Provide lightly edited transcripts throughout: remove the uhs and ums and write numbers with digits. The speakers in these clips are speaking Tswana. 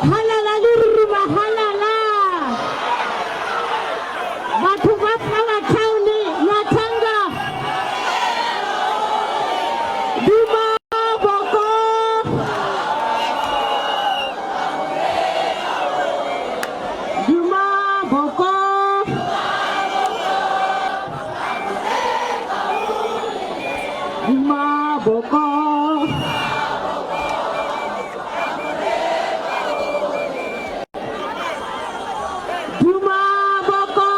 Halala le ruruma halala. Batho ba Flower Town Nyathanga. Duma boko. Duma boko. Duma boko. Duma boko.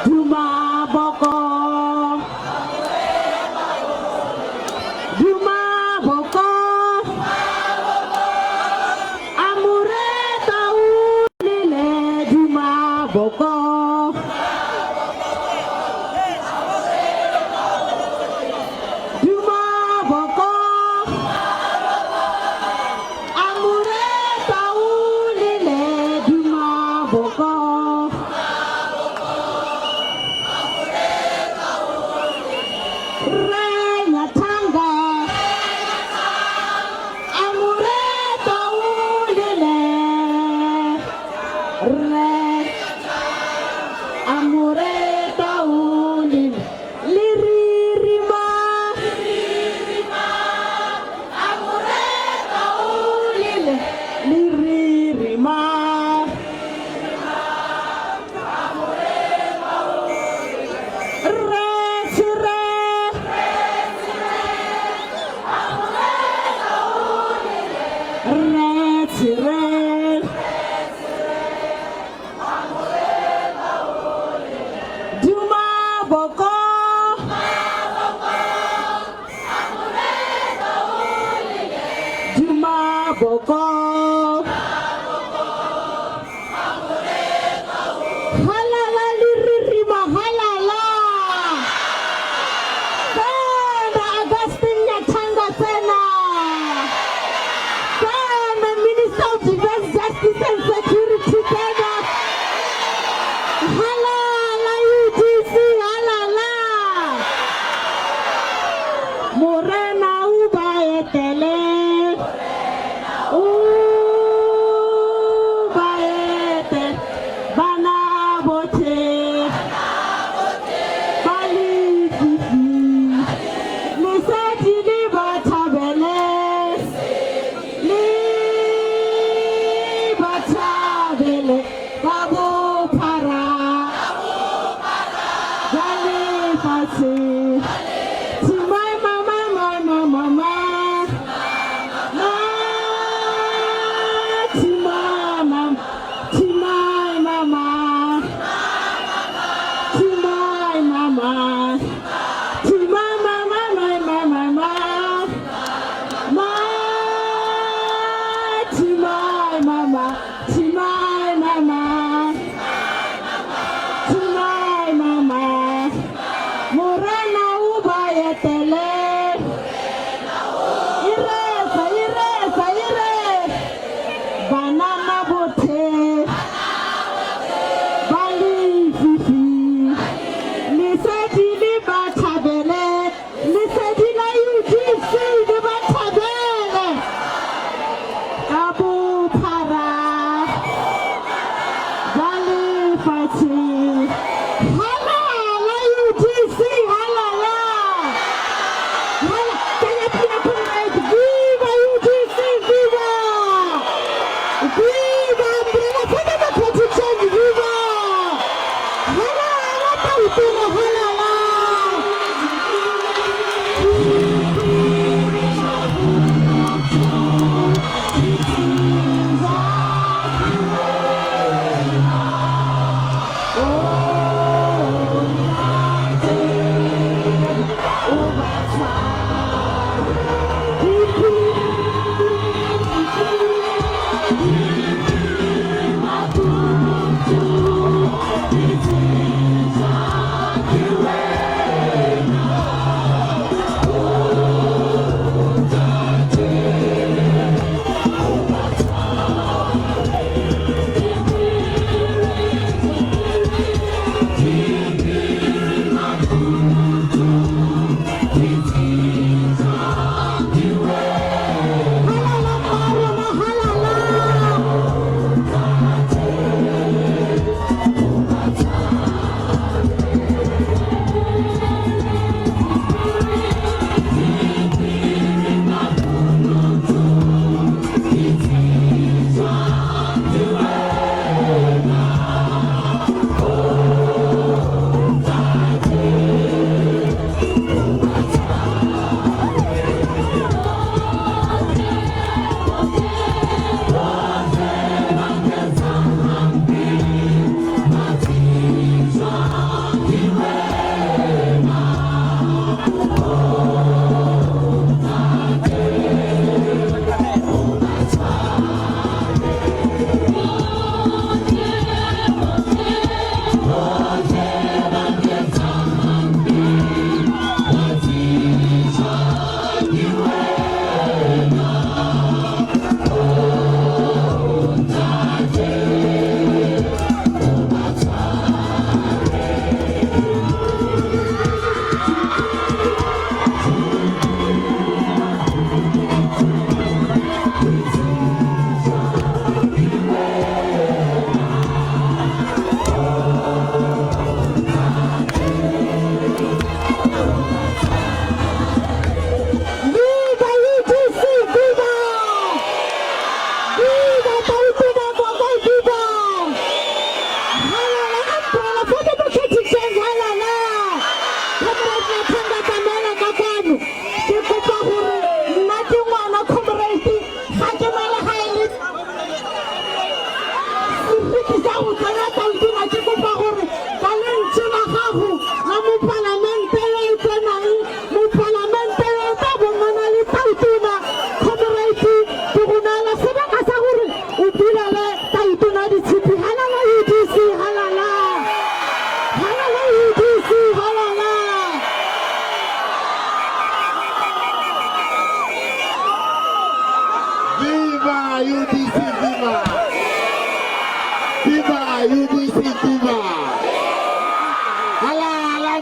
Duma boko. Duma boko. Amore taulile duma boko. Duma boko. Amore taulile duma boko. Re Nyathanga. Amore taulile. Re Amore taulile. Liririma. Amore taulile. Liririma. Re tshire. Re tshire. Duma boko. Duma boko. Halala liririma halala. Tsena Augustine Nyathanga tsena. Tsena Minister of Defense, Justice and Security tsena. Halala UDC halala. Morena u ba etele. U ba etele. Bana botlhe. Ba lefifi. Lesedi le ba thabele. Le ba thabele. Ka bophara. Jwa lefatshe. To my mama, my mama, mama. Ma, to mama, to my mama, to my mama, to my mama, my mama, ma, ma, to my mama, to my mama, to my mama. Morena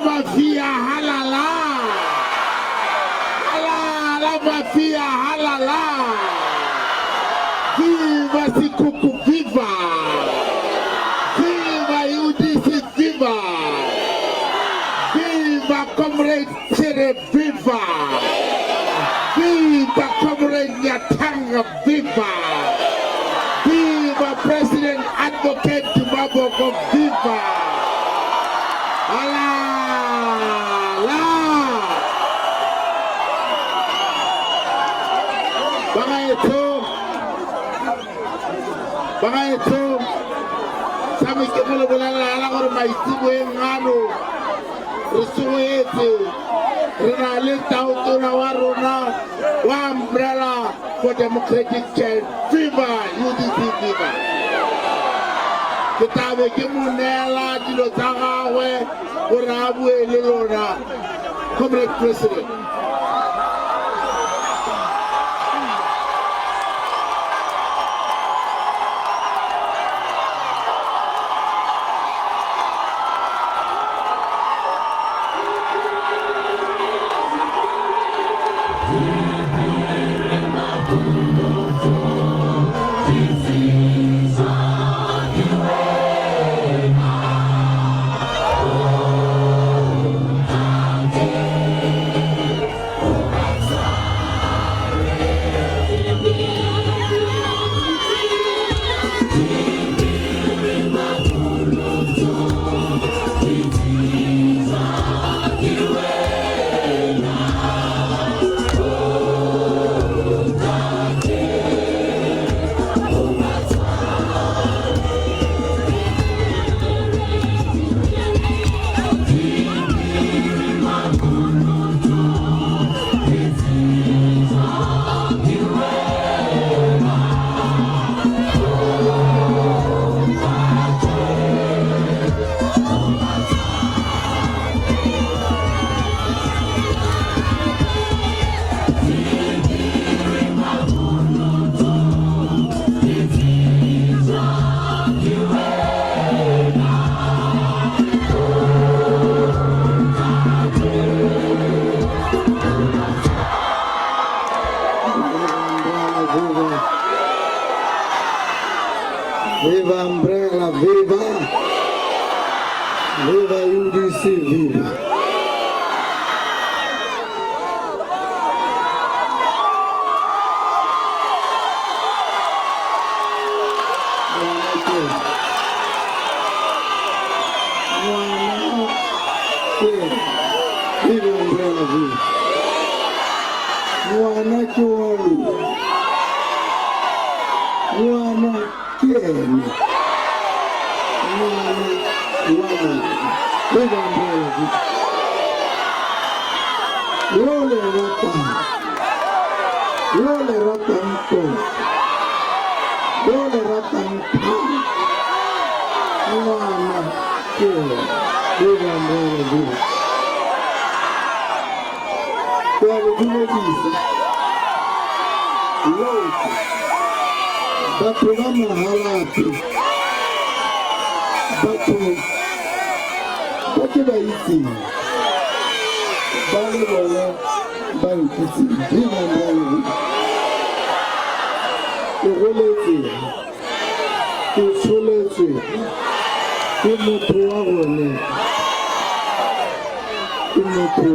mafia halala! Halala mafia halala! Viva Sikuku viva! Viva UDC viva! Viva Comrade Chere viva! Viva Comrade Nyatanga viva! Viva President Advocate Duma Boko viva! Halala! Bagaetsho, bagaetsho, sa me ke go le bolelela gore maitseboeng ano re soetse re na le tautona wa rona wa Umbrella for Democratic Change. Viva UDC, viva! Ke tlabe ke mo neela dilo tsa gagwe gore a bue le lona. Comrade President. Viva! Viva Umbrella, viva! Viva UDC, viva! Viva Umbrella, viva! Ngwana ke wa lona. Ngwana ke ene. Ngwana wa lona. Viva Umbrella, viva! Lo le ratang. Lo le ratang tota. Lo le ratang thata. Ngwana ke ene. Viva Umbrella, viva! Ke a le dumedisa lotlhe batho ba Mahalapye, batho ba ke ba itseng ba le bona ba nkitseng. Viva Umbrella, viva! Ke goletse, ke tsholetswe, ke motho wa gone, ke motho.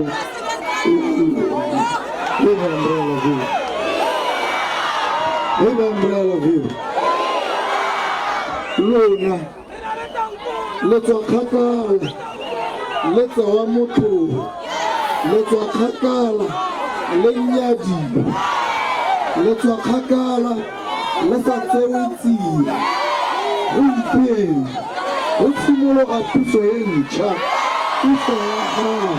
Viva Umbrella, viva! Viva Umbrella, viva! Lona le tswa kgakala, le tsewa motlhogo, le tswa kgakala, le nyadiwa, le tswa kgakala, le sa tsewe tsia. Gompieno go simologa puso e ntšha, puso ya gago.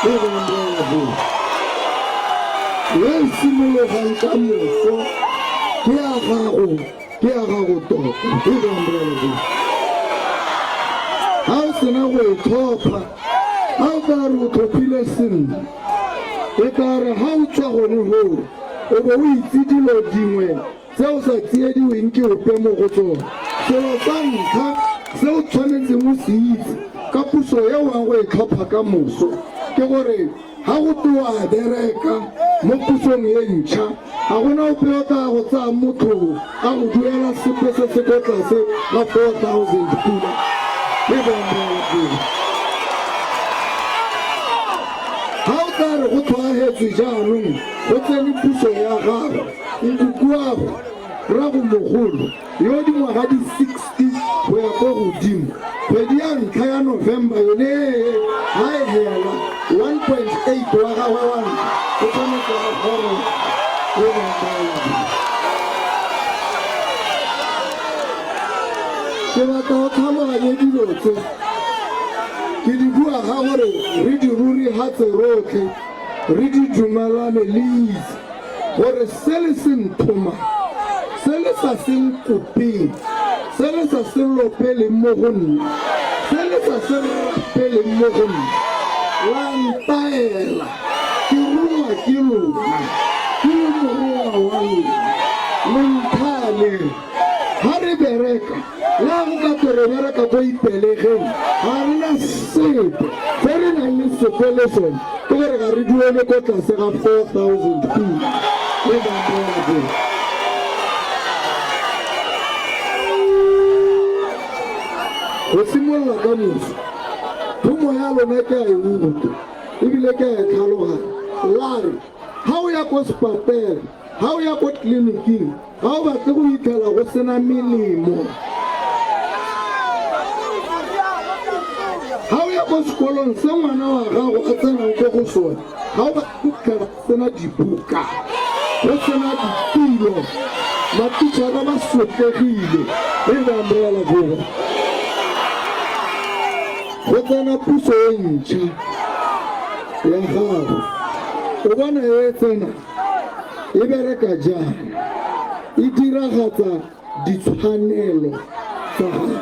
Viva Umbrella, viva! E simologang ka moso ke ya gago, ke ya gago tota. Viva Umbrella, viva! Ha o sena go e tlhopha, ha o ka re o tlhophile sentle, e tla re ha o tswa gone hoo o bo o itse dilo dingwe tse o sa tsiediweng ke ope mo go tsone. Selo sa ntlha se o tshwanetseng o se itse ka puso e o yang go e tlhopha ka moso ke gore ga go twe wa bereka mo pusong e ntšha, ga gona ope yo tla go tsayang motlhobo a go duela sepe se se ko tlase ga 4000 pula e bang. Ga o tla re go tlhwaagetswe jaanong go tsene puso ya gago, nkukuago rragomogolo yo dingwaga di 60 go ya ko godimo, kgwedi ya ntlha ya November yone e ga e hela, 1.8 wa gagwe wa ntlha o tshwanetse a goroga e bang. Ke batla o tlhaloganye dilo tse ke di bua ga gore re di rurigatse rotlhe, re di dumelane le itse gore se le se nthomang, se le sa se nkopeng, se le sa se lopeleng mo go nna, se le sa se rapeleng mo go nna, la ntaela, ke rongwa ke lona, ke le morongwa wa lona, lo nthaya le re, ga re bereka, la go ka twe re bereka ko Ipelegeng, ga re na sepe. Se re nang le sepe le sone ke gore ga re duele ko tlase ga 4000 pula e bang. Go simolola ka moso, thomo ya lona ke a e utlwa ebile ke a e tlhaloganya. La re ga o ya ko sepatela, ga o ya ko tleliniking, ga o batle go fitlhela go sena melemo. Ga o ya ko sekolong se ngwana wa gago a tsenang ko go sone, ga o batle go fitlhela go sena dibuka, go sena ditilo, matitšhara ba sotlegile. E ba umbrella bora go tsena puso e ntšha ya gago, o bona e tsena e bereka jang, e diragatsa ditshwanelo tsa gago.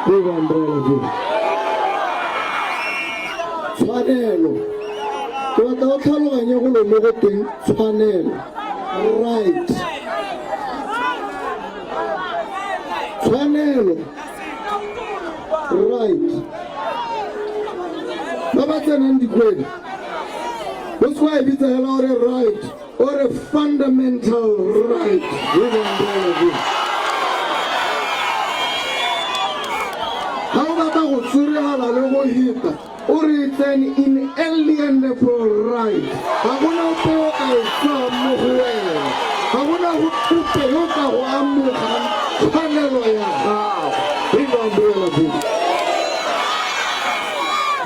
E ba umbrella bora tshwanelo, ke batla o tlhaloganye go lo mo go teng tshwanelo, right, tshwanelo, right. Ba ba tsenang dikwedi, o se wa e bitsa hela ore right, ore fundamental right. Ga o batla go tsoregala le go heta, o re it's an inalienable right. Ga gona ope o ka e tswang mo go wena, ga gona go ope yo ka go amogang tshwanelo ya gago. E ba umbrella bill.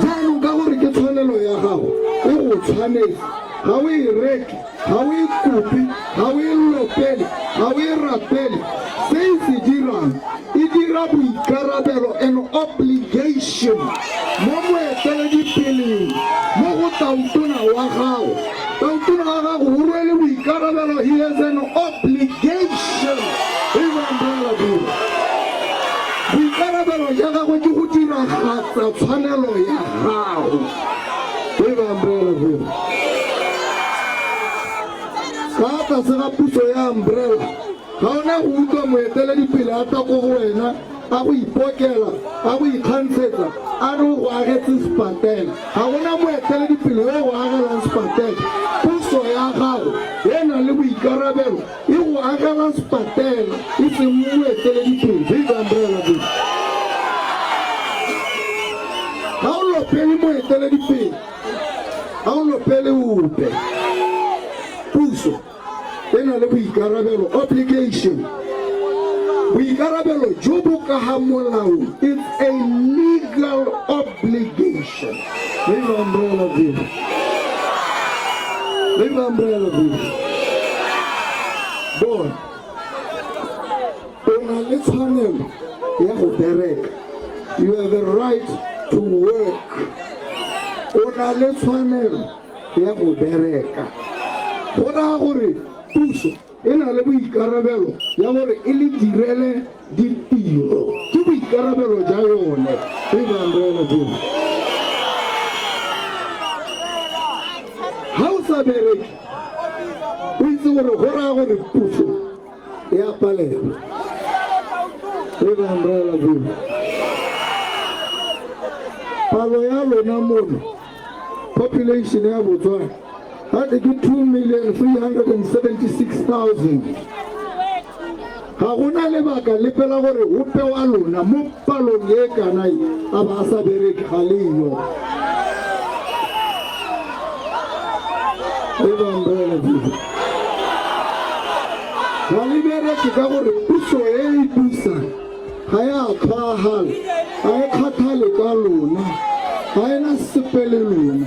Jaanong ka gore ke tshwanelo ya gago, e go tshwanetse, ga o e reke, ga o e kope, ga o e lopele, ga o e rapele. Se e se dirang, e dira boikarabelo, an obligation, mo moeteledipeleng, mo go tautona wa gago. Tautona wa gago o rwele boikarabelo, he has an obligation. E ba umbrella bill. Boikarabelo ja gagwe ke go diragatsa tshwanelo ya gago. E ba umbrella bill. Ka tlase ga puso ya umbrella, ga ona go utlwa moeteledipele a tla ko go wena a go ipokela, a go ikgantshetsa, a re o go agetse sepatela. Ga gona moeteledipele yo go agelang sepatela. Puso ya gago e nang le boikarabelo e go agela sepatela, e seng moeteledipele. Viva umbrella bill. Ga o lopele moeteledipele, ga o lopele ope. Puso e na le boikarabelo, obligation, boikarabelo jo bo ka ga molao. It's a legal obligation. Viva umbrella bill. Viva umbrella bill. Bona, o na le tshwanelo ya go bereka, you have a right to work. O na le tshwanelo ya go bereka, go raya gore puso e na le boikarabelo ya gore e le direle ditiro, ke boikarabelo ja yone. Viva umbrella bill. Ga o sa bereke, o itse gore go raya gore puso e a palelwa. Viva umbrella bill. Palo ya lona mono, population ya Botswana ga ke 2,376,000. Ga gona lebaka lepe la gore ope wa lona mo palong e kana e a ba a sa bereke, ga le yo. E ba umbrella people. Ga le bereke ka gore puso e e busang ga ya tlhwaagala, ga e kgathale ka lona, ga e na sepe le lona,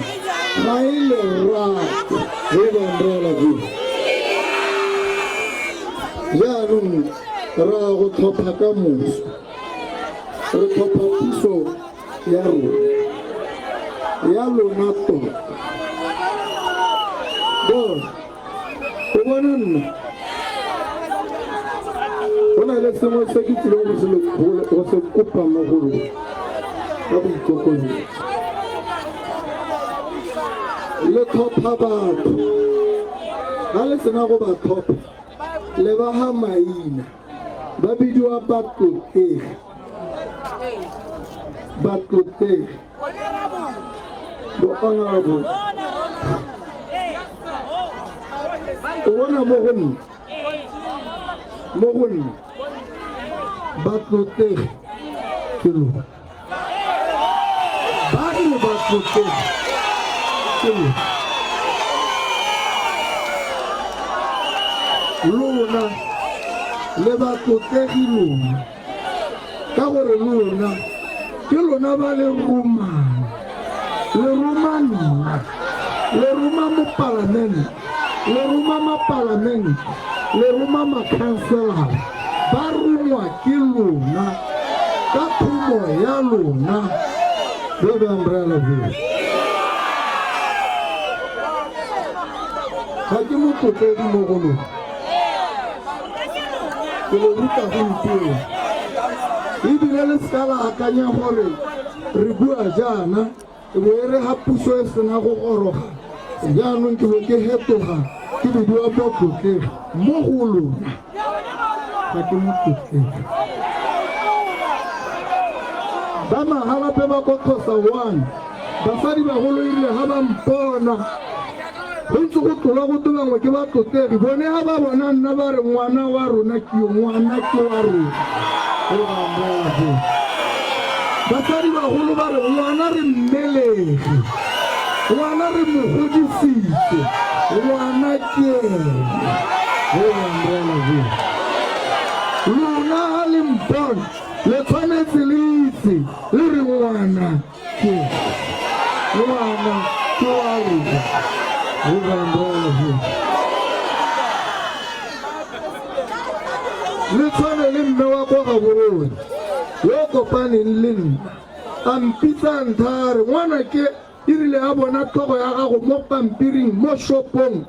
ga e lerato. E ba umbrella people. Jaanong ra go tlhopha ka moso, re tlhopha puso ya rona, ya lona tota. Bona, o bona nna go na le sengwe se ke tlileng go se kopa mo go lona ka boikokobetso. Le tlhopha batho, ga le sena go ba tlhopha, le ba ga maina, ba bidiwa batlotlegi. Batlotlegi, bo honorable. O bona mo go nna, mo go nna batlotlegi ke lona, ba re batlotlegi ke lona. Lona le batlotlegi lona, ka gore lona ke lona ba le romang, le roma nna, le roma mopalamente, le roma mapalamente, le roma makhanselara. Ba rongwa ke lona ka thomo ya lona. Bebe umbrella view, ga ke motlotledi mo go lona, ke le ruta gompieno. Ebile le seka la akanya gore re bua jaana e bo e re ga puso e sena go goroga jaanong ke bo ke hetoga ke bidiwa motlotlegi. Mo go lona ga ke motlotlegi. Ba Magalape ba ko Xhosa one, basadi bagolo, erile ga ba mpona go ntse go tlola go bangwe ke batlotlegi, bone ga ba bona nna ba re, "Ngwana wa rona ke yo, ngwana ke wa rona." E ba mmogo basadi bagolo ba re, "Ngwana re mmelege, ngwana re mo godisitse, ngwana ke ene." E ba umbrella. Lona ga le mpona le tshwanetse le itse le re ngwana ke ngwana ke wa rona. E ba umbrella. Le tshwane le mme wa kwa Gaborone yo kopaneng le nna, a mpitsa ntha, a re, "Ngwana ke erile a bona tlhogo ya gago mo pampiring mo shopong,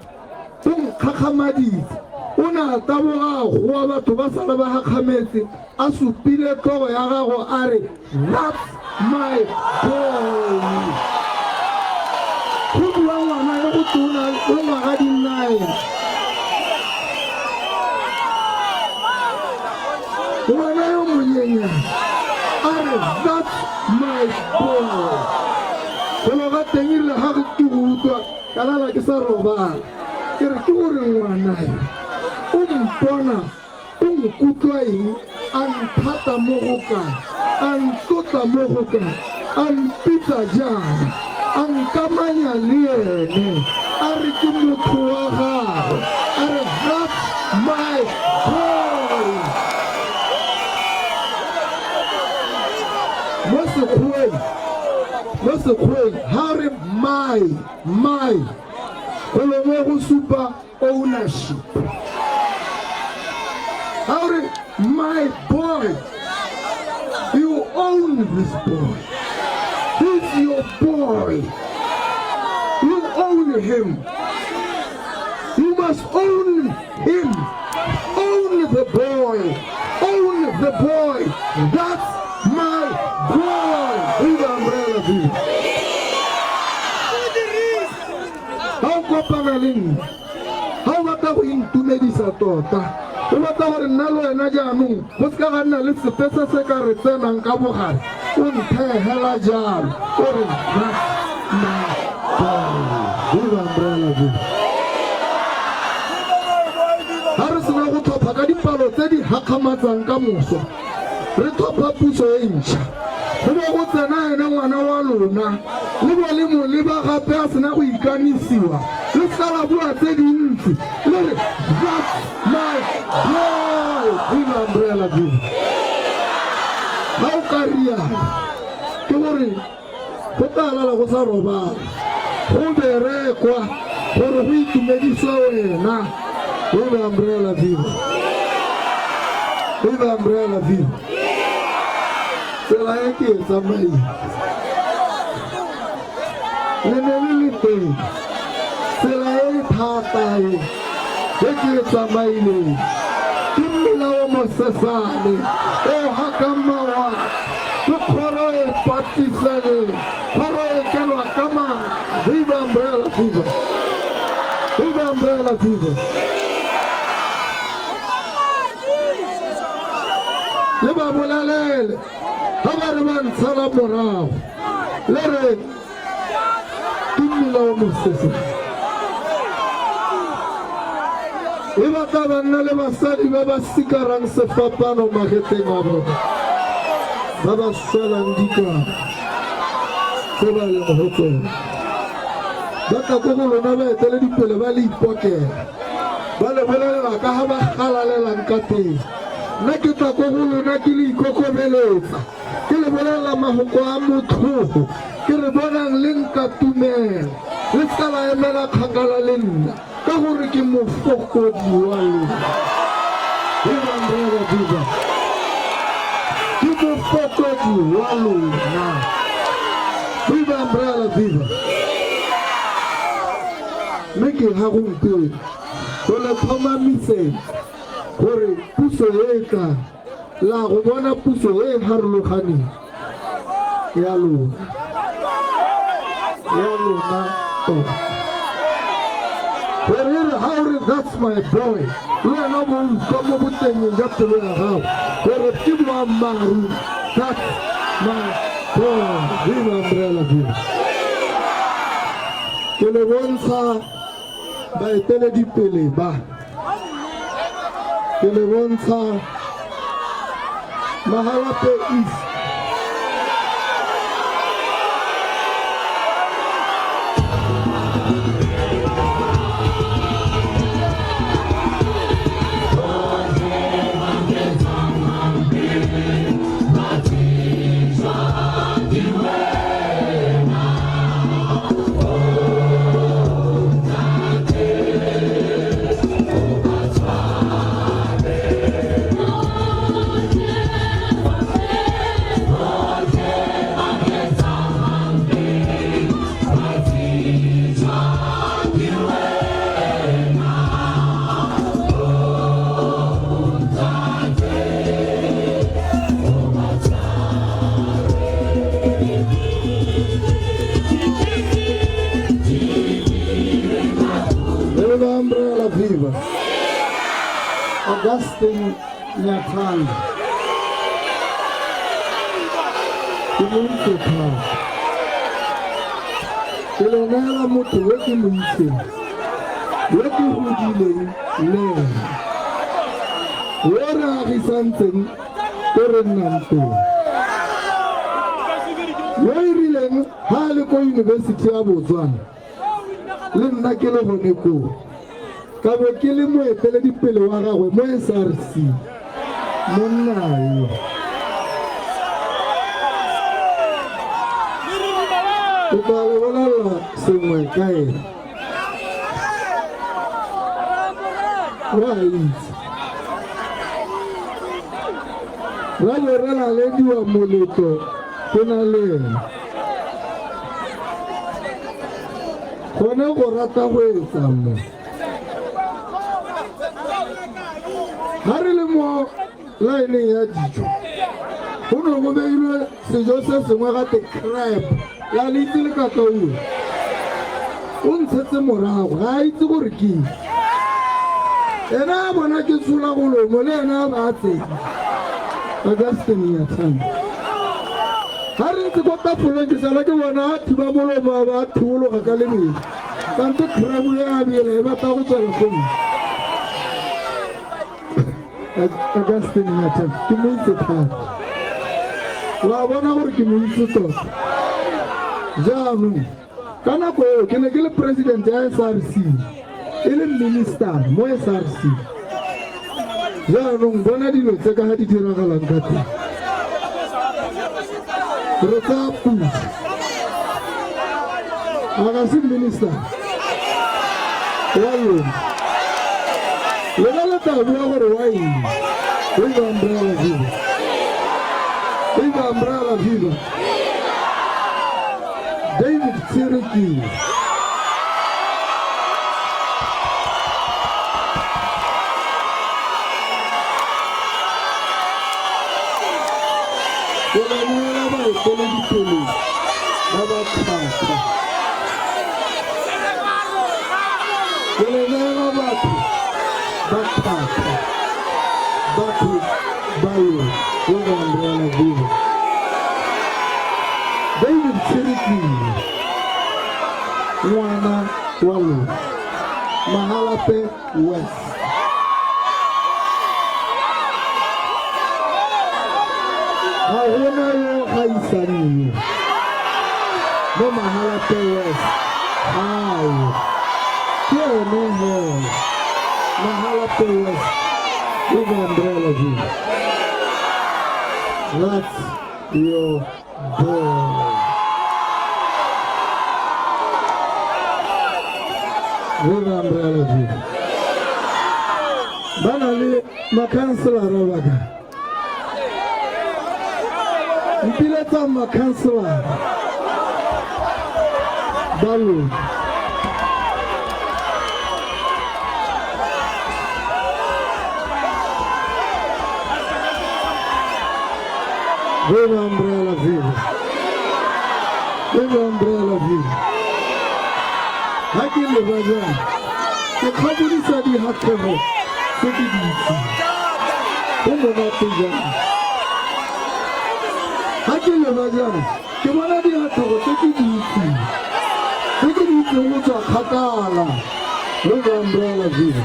o nkgakgamaditse. O ne a taboga, a goa, batho ba sala ba gakgametse, a supile tlhogo ya gago a re, 'That's my boy.'" Go bua ngwana yo go tona o ngwaga di 9, ngwana yo monyenyane a re, "That's my boy." Golo ga teng erile ga ke go utlwa, ka lala ke sa robala, ke re, ke gore ngwana yo o mpona, o nkutlwa eng, a nthata mo go kae, a ntlotla mo go kae, a mpitsa jaana, a nkamanya le ene, a re ke motho wa gagwe, a re, "That's my boy." Mo sekgweng, mo sekgweng ha re my, my, golo mo go supa ownership. Ha o re my boy, you own this boy, he's your boy, you own him, you must own him. Own the boy, own the boy. That's my boy. Viva umbrella viva. Ha o kopana le nna, ha o batla go intumedisa tota, O batla gore nna le wena jaanong go se ka ga nna le sepe se se ka re tsenang ka bogare. O nthehela jalo, o re that's my boy. Viva Umbrella Viva. Ga re sena go tlhopha ka dipalo tse di gakgamatsang ka moso, re tlhopha puso e ntšha. Go bo go tsena ene ngwana wa lona, le bo le mo leba gape a sena go ikanisiwa, le seka la bua tse dintsi, le re that's my boy. Viva Umbrella Viva. Ga o ka rialo, ke gore go tla lala go sa robala, go berekwa gore go itumediswe wena. Viva Umbrella Viva. Viva Umbrella Viva. Tsela e ke e tsamaile le ne le le teng, tsela e e thata e e ke e tsamaileng ke mmila o mosesane o hakang mawatle, ke kgoro e patisaneng, kgoro e kenwa ka matla. Viva Umbrella Viva. Viva Umbrella Viva. Le ba bolelele ga ba re ba ntshala morago, le re ke mmila o mosese. E batla banna le basadi ba ba sikarang sefapano magetleng a bona, ba ba swelang dikao tse ba leng go tsone. Ba tla ko go lona ba eteledipele ba le ipokela, ba le bolelela ka ga ba galalelang ka teng. Nna ke tla ko go lona ke le ikokobeletsa, ke le bolelela mafoko a motlhogo, ke re bonang le nkatumela, le seka la emela kgakala le nna, ka gore ke mofokodi wa lona. Viva Umbrella Viva. Ke mofokodi wa lona. Viva Umbrella Viva. Mme ke ga gompieno go le tlhomamisetsa gore puso e e tlang la go bona puso e e farologaneng ya lona, ya lona tota. Gore e re ga o re that's my boy, le wena o bo utlwa mo botengeng jwa pelo ya gago gore ke boammaaruri, that's my boy. Viva Umbrella Viva. Ke le bontsha baeteledipele ba, ke le bontsha Mahalapye East. Viva Umbrella Viva. Augustine Nyathanga. Ke mo itse thata. Ke le neela motho yo ke mo itseng, yo ke godileng le ene, yo re agisantseng ko re nnang teng, yo e rileng ha a le ko Yunibesithi ya Botswana le nna ke le gone koo, ka bo ke le moeteledipele wa gagwe mo SRC, monna yo. Ke tla le bolelela sengwe ka ene. Wa itse. Ra bo re lalediwa moletlo ke na le ene. Gone go rata go etsa mo. Ga re le mo laeneng ya dijo, go ne go beilwe sejo se sengwe gate crab, la le itse le katauwe. O ntshetse morago, ga a itse gore ke eng. Ena a bona ke tshola golomo le ena a ba a tsena. Augustine Nyathane. Ga re ntse kwa tafoleng ke sala ke bona a thiba molomo a ba a thiologa ka lebelo. Kante crab e a bela e batla go tswela ko ntle. Augustine Nyathane ke mo itse thata. Wa bona gore ke mo itse tota. Jaanong Ka nako eo ke ne ke le president ya SRC, e le minister mo SRC. Jaanong bona dilo tse ka ga di diragalang ka teng. Re tsaya puso. A ga se minister wa lona. Lona le tla bua gore wa eng. Viva umbrella viva. Viva umbrella viva. David Tsiriki. Ke ba neela baeteledipele ba ba tlhwatlhwa. Ke le neela batho ba tlhwatlhwa, batho ba yo go Umbrella Viva. David Tshirikile, ngwana wa lona, Mahalapye West. Ga gona yo gaisang yo mo Mahalapye West gae. Ke ene hela Mahalapye West. Viva Umbrella Viva. That's your boy. Viva Umbrella Viva. Ba na le makhanselara ba ka. Mpiletsa makhanselara ba lona. Viva Umbrella Viva. Viva Umbrella Viva. Ha ke leba jang ke kgabodisa dihatlhego tse ke di itseng. Go monate jang. Ha ke leba jang ke bona dihatlhego tse ke di itseng. Tse ke di itseng go tswa kgakala. Viva Umbrella Viva.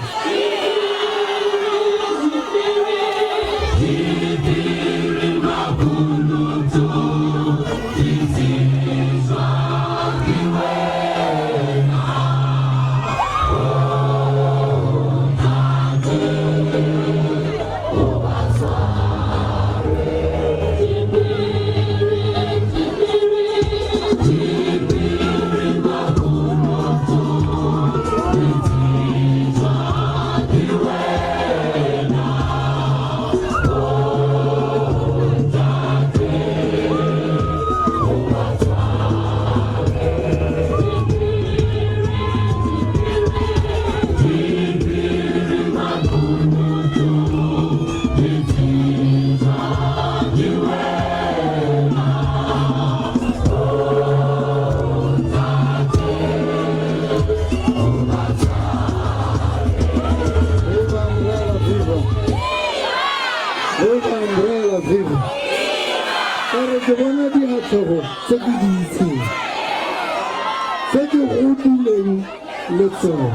Viva Umbrella Viva. Viva Umbrella Viva. Ka re ke bona diatlhego tse ke di itseng, tse ke godileng le tsone,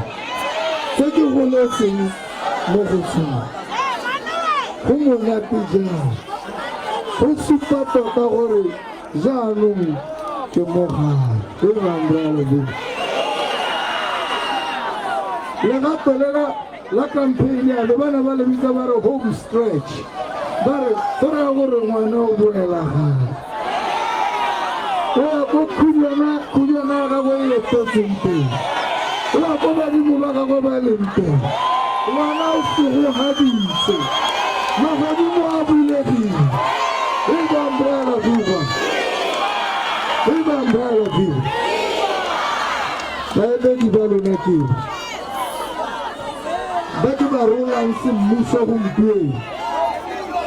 tse ke goletseng mo go tsone. Go monate jang. Go supa tota gore jaanong ke mo gae. Viva Umbrella Viva. Legato lela la campaign ya le bana ba le bitsa ba re home stretch. Ba re go raya gore ngwana o boela gae. O ya ko khujwana khujwana ya gagwe e epetseng teng. O ya ko badimo ba gagwe ba leng teng. Ngwana o segogaditse. Magodimo a bulegile. Viva Umbrella Viva. Viva Umbrella Viva. Baemedi ba lona ke ba ke ba rolang semmuso gompieno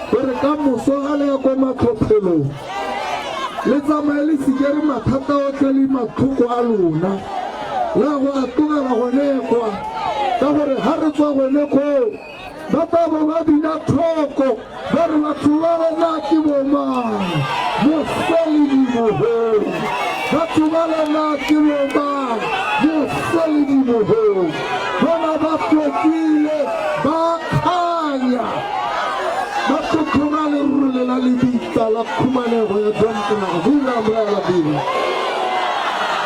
gore ka moso ga le ya kwa matlhophelong le tsamaye le sikere mathata otlhe le matlhoko a lona la go a tlogela gone kwa. Ka gore ga re tswa gone koo, ba tla bo ba bina thoko ba re batho ba lena ke bomang, mosele dimohong. Batho ba lena ke bomang, mosele dimohong. Bona ba hlwekile, ba kganya, ba tlhotlhora lerole la lebitla la khumanego ya Domkrag. Viva Umbrella Viva!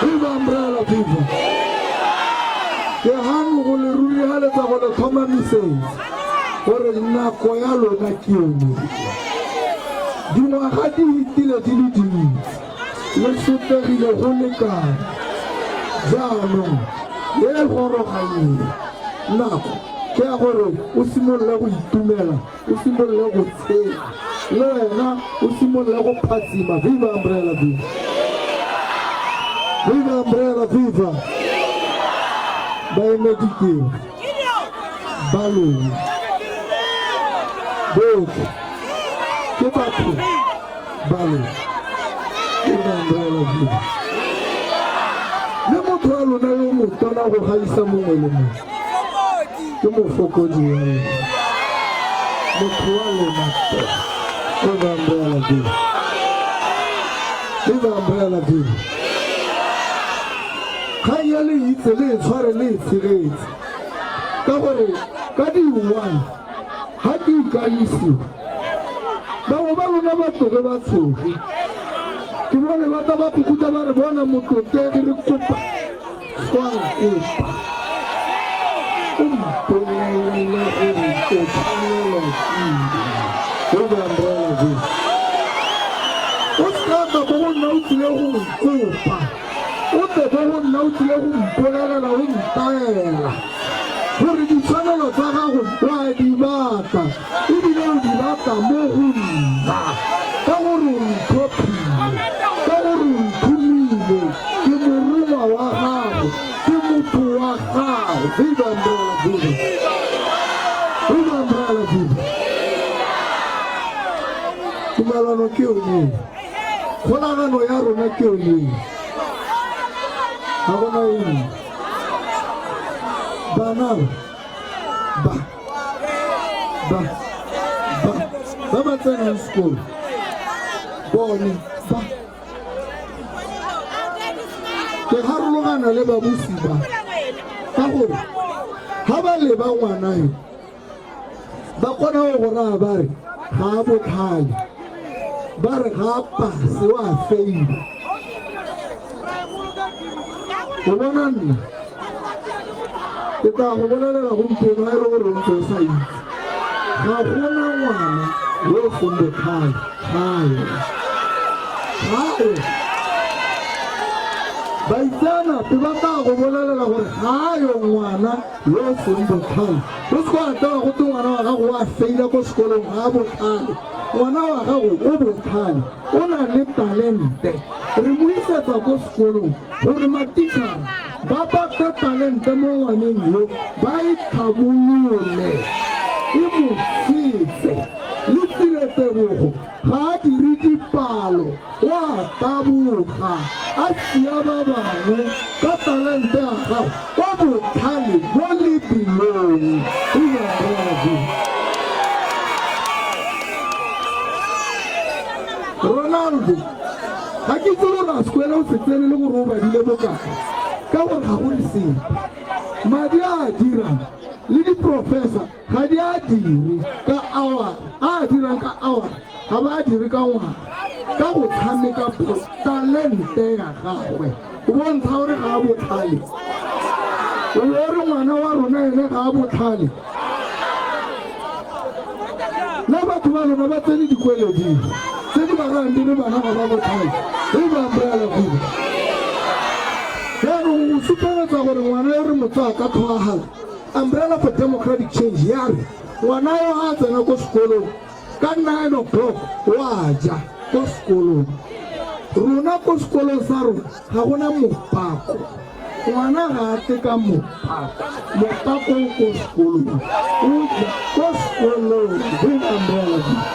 Viva Umbrella Viva! Ke gano go le rurigaletsa go le tlhomamisetsa gore nako ya lona ke yone. Dingwaga di fetile di le dintsi, le sotlegile go lekane. Jaanong ye goroganyeng nako ke ya gore o simolole go itumela, o simolole go tshela, le wena o simolole go phatsima. Viva Umbrella Viva! Viva Umbrella Viva! Baemedi ke ba lona botlhe, ke batho ba lona. Viva Umbrella Viva! Le motho wa lona yo motona go gaisa mongwe le mongwe ke mofokodi wa lona, motho wa lona tota. Viva Umbrella Viva! Viva Umbrella Viva! Kgang ya le itse le e tshware le e tshegetse, ka gore ka di one ga ke ikanyisiwa, bangwe ba lona ba tloge ba tshoge. Ke bone ba tla ba kukuta ba re bona motlotlegi re kopa kwa nkopa o mpolelele gore o tshwanelwa ke eng. Viva Umbrella Viva! O se ka tla ko go nna o tlile go nkopa, o tle ko go nna o tlile go mpolelela o ntaela gore ditshwanelo tsa gago o a di batla ebile o di batla mo go nna, ka gore o ntlhophile, ka gore o nthomile, ke morongwa wa gago, ke motho wa gago. Viva Umbrella Viva! Viva Umbrella Viva! Tumelano ke yone eo. Kgolagano ya rona ke yone eo. Ga gona e nngwe. Bana ba ba ba ba ba tsenang sekolo bone ba ke harologana le babusi ba, ka gore ga ba leba ngwana yo ba kgona go go raya ba re ga a botlhale, ba re ga a pase, wa faila. O bona nna ke tla go bolelela gompieno ga e le gore o ntse o sa itse, ga gona ngwana yo o seng botlhale gae gae. Baitseanape ba tla go bolelela gore ga yo ngwana yo o seng botlhale. O se wa tewa go twe ngwana wa gago wa feila ko sekolong, ga a botlhale. Ngwana wa gago o botlhale, o na le talente. Re mo isetsa ko sekolong gore matitšhara ba batle talente mo ngwaneng yo, ba e tlhabolole, e mo fetse. Le tsile tebogo ga a dire dipalo, o a taboga a sia ba bangwe ka talente ya gagwe. O botlhale mo lebelong. Ronaldo, ga ke itse gore a sekwele o se tsene le gore o badile bokae, ka gore ga go re sepe. Madi a a dirang le diprofesa ga di a dire ka hour, a a dirang ka hour ga ba a dire ka ngwaga, ka go tshameka bolo. Talente ya gagwe o bontsha gore ga a botlhale. O bo re ngwana wa rona ene ga a botlhale. Le batho ba lona ba tsene dikweleding tse di ba rayang di re bana ga ba botlhale. Viva Umbrella Viva! Jaanong o supegetsa gore ngwana yo re mo tsaya ka tlhoagalo. Umbrella for Democratic Change ya re ngwana yo ga a tsena ko sekolong ka 9 o'clock o a ja ko sekolong. Rona ko sekolong sa rona ga gona mopako. Ngwana ga a tle ka mopako, mopako o ko sekolong, o ja ko sekolong. Viva Umbrella Viva!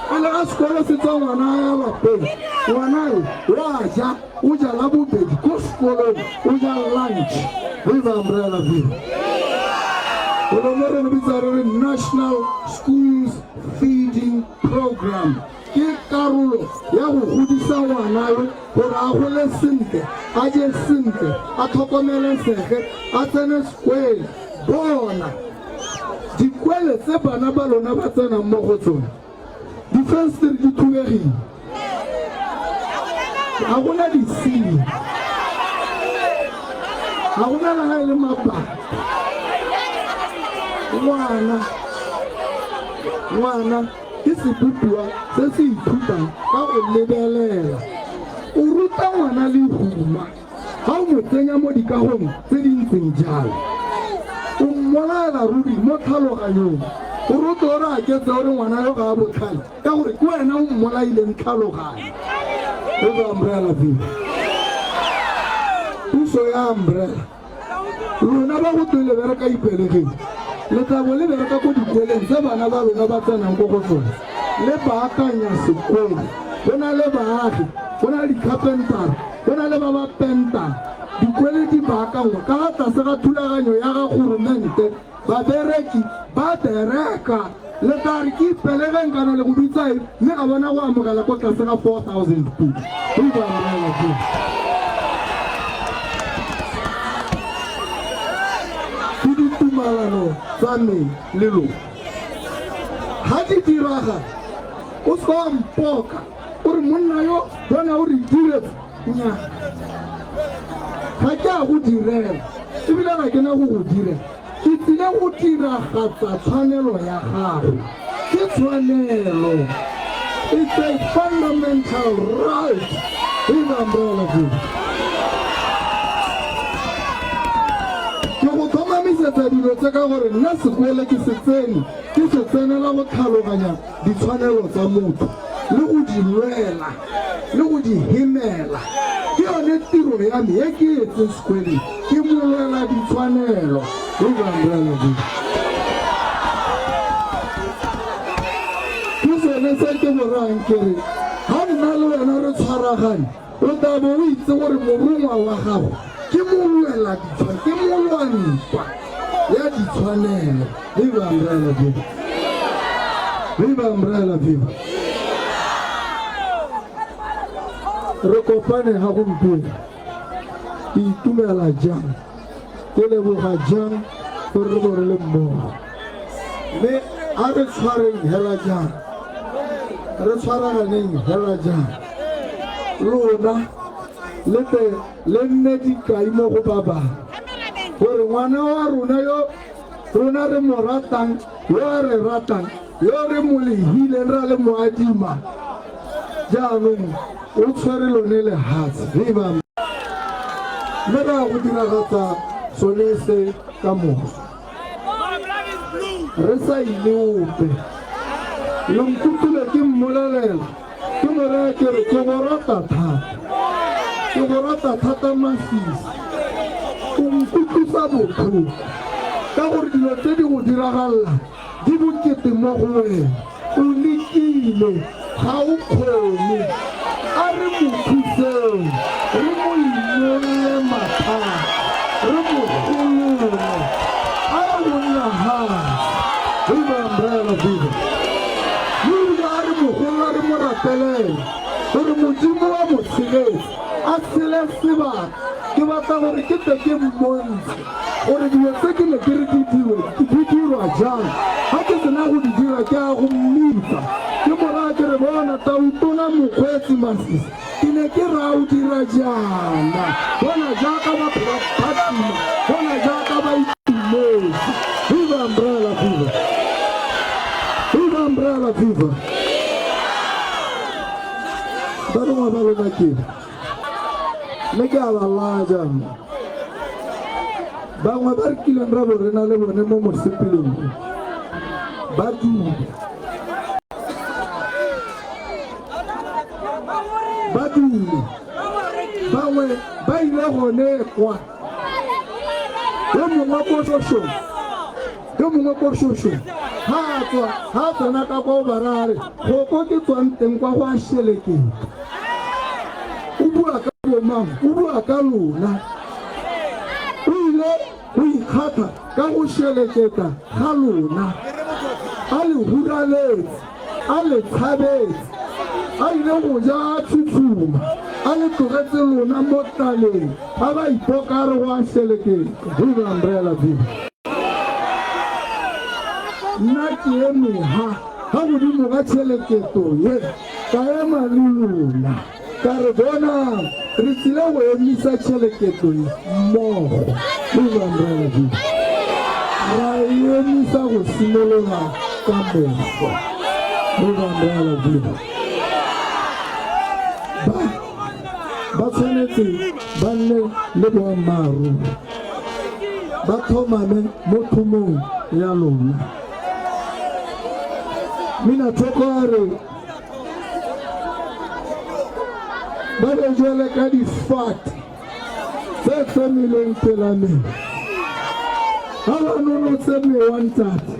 Pele ga sekolo se tswa ngwana a ya lapeng. Ngwana yo wa ja, o ja la bobedi ko sekolong, o ja lunch. Viva Umbrella Viva. Golo mo re go bitsa re re National Schools Feeding Program. Ke karolo ya go godisa ngwana yo gore a gole sentle, a je sentle, a tlhokomelesege, a tsene sekwele. Bona dikwele tse bana ba lona ba tsenang mo go tsone, difensetere di thubegile, ga gona disenyi, ga gona le ga e le mabaka. Ngwana, ngwana ke sebopiwa se se ithutang ka go lebelela. O ruta ngwana lehuma ga o mo tsenya mo dikagong tse di ntseng jalo. O mmolaela ruri mo tlhaloganyong. Gore o tle o re aketse gore ngwana yo ga a botlhale, ka gore ke wena o mmolaileng tlhaloganyo. Viva Umbrella Viva. Puso ya Umbrella. Lona ba go twe le bereka Ipelegeng, le tla bo le bereka ko dikoleng tse bana ba lona ba tsenang ko go tsone. Le baakanya sekolo. Go na le baagi, go na le dikhapentara, go na le ba ba pentang. Dikwele di baakangwa ka ga tlase ga thulaganyo ya ga goromente. Babereki ba bereka. Le tla re ke Ipelegeng kana le go bitsa eng, mme ga bona go amogela ko tlase ga 4000 pula. Viva Umbrella Viva. Ke ditumalano tsa me le lona. Ga di diragala, o se ka wa mpoka o re monna yo bona o re diretse. Nnyaa, ga ke a go direla, ebile ga ke na go go direla. Ke tsile go diragatsa tshwanelo ya gago. Ke tshwanelo. It's a fundamental right. Viva Umbrella Viva. Ke go tlhomamisetsa dilo tse ka gore nna sekole ke se tsene, ke se tsenela go tlhaloganya ditshwanelo tsa motho le go di lwela le go di hemela. Ke yone tiro ya me e ke etseng sekweleng, ke molwela ditshwanelo. Viva Umbrella Viva. Ke sone se ke go rayang ke re ga nna le wena re tshwaragane, o tla bo o itse gore morongwa wa gago ke molwela ditshwanelo, ke molwantwa ya ditshwanelo. Viva Umbrella Viva. Viva Umbrella Viva. Re kopane ga gompieno. Ke itumela jang, ke leboga jang gore re bo re le mmogo. Mme a re tshwareng hela jang, re tshwaraganeng hela jang. Lona le tle le nne dikai mo go ba bangwe gore ngwana wa rona yo rona re mo ratang, yo a re ratang, yo re mo lehileng ra le mo adima, jaanong o tshwere lone lehatshe. Viva! Mme re ya go diragatsa sone se ka moso. Re sa ile ope. Lo nkutlwile ke mmolelela, ke mo raya ke re ke go rata thata. Ke go rata thata Masisi. O nkutlwisa botlhoko ka gore dilo tse di go diragalelang di bokete mo go wena. O lekile, ga o kgone. A re mo thuseng, re mo inolle mathata, re mo golole. A re go nna gae. Viva Umbrella Viva. Mme ebile a re mo golola re mo rapelele gore Modimo a mo tshegetse, a tshele sebaka. Ke batla gore ke tle ke mmontshe gore dilo tse ke ne ke re di dirwe di dirwa jang. Ga ke sena go di dira ke a go mmitsa ke mo raya ke re, Bona, Tautona Mokgweetsi Masisi, ke ne ke raya o dira jaana. Bona jaaka batho ba phatsima, bona jaaka ba itumetse. Viva Umbrella Viva! Viva Umbrella Viva! Barongwa ba lona ke ba. Mme ke a ba laya jaanong. Bangwe ba re kileng ra bo re na le bone mo mosepeleng o, ba dule. Ba dule. Bangwe ba ile gone kwa. Yo mongwe ko Shoshong, yo mongwe ko Shoshong. Ha a tswa, ha a tsena ka kwa o ba raya a re, Go ko ke tswang teng kwa go a sheleketa. bua ka bomang? O bua ka lona. O ile go ikgatha ka go šeleketa ga lona, a le huraletse, a le tshabetse, a ile go ja a tshutshuma, a le tlogetse lona mo tlaleng, a ba ipoka a re go a šeleketa. Viva Umbrella, viva! Nna ke eme ha, ga godimo ga tšheleketo ye, ka ema le lona. Ka re, Bonang, re tlile go emisa tšheleketo ye mmogo. Viva Umbrella, viva! Ra e emisa go simolola ka moso. Viva Umbrella, viva! Ba, ba tshwanetse ba nne le boammaaruri, ba tlhomame mo thomong ya lona. Mina Thoko a re, Ba be jwale ka difate tse hlomilweng pela mewa, ha ba nonotse mewa ntate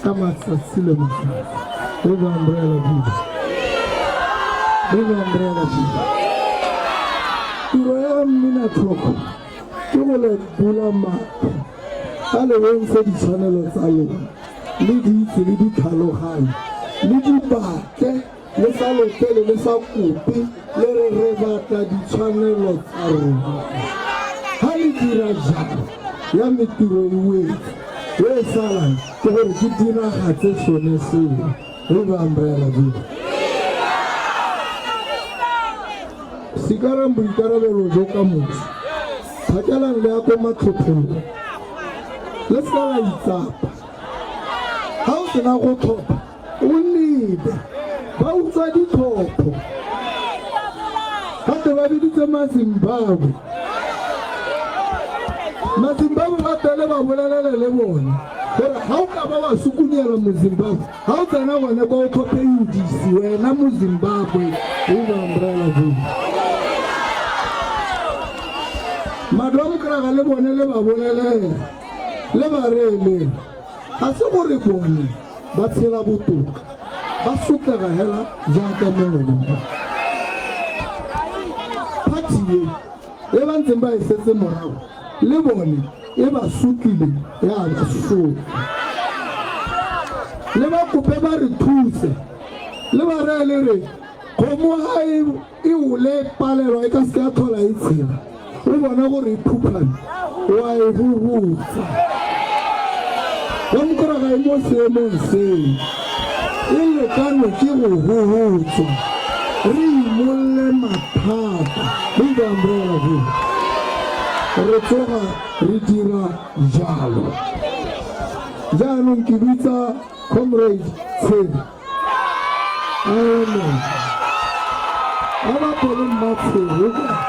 ka matsatsi le matsatsi. Viva Umbrella, viva! Viva Umbrella, viva! Tiro ya mminathoko ke go le bula mahlo, a le bontshe ditshwanelo tsa lona, le di itse le di tlhaloganye, le di batle, le sa lopele, le sa kope, le re re batla ditshwanelo tsa rona. Ha le dira jalo, ya me tiro e wetse, e e salang ke gore ke diragatse sone seo. Viva Umbrella, viva! Sikarang boikarabelo jo ka moso, phakelang le ya ko matlhophong, le seka la itsapa. Ha o sena go tlhopha, o lebe, ba utswa ditlhopho. Gape ba biditse Mazimbabwe. Mazimbabwe ba pele ba bolelele le bone gore ha o ka ba wa sukunyela Mozimbabwe, ha o tsena gone kwa o tlhophe UDC, wena Mozimbabwe, viva Umbrella viva. Madomkraga le bone le ba bolelele, le ba reelele, ga se gore bone ba tshela botoka, ba sotlega hela jaaka mongwe le mongwe. Party ye e ba ntseng ba e setse morago le bone e ba sotlile ya ba sotla. Le ba kope ba re thuse, le ba reye le re kgomo ga e e ole palelwa e ka se ka tlhola e tshela, o bona gore e phuphame wa e huhutsa. Domkraga e mo seemong seo, e lekanwe ke go huhutswa, re imolle mathata. Viva Umbrella, viva! Re tsoga re dira jalo. Jaanong ke bitsa Comrade Tshebe. Amen. A ba pele Mmatshebe.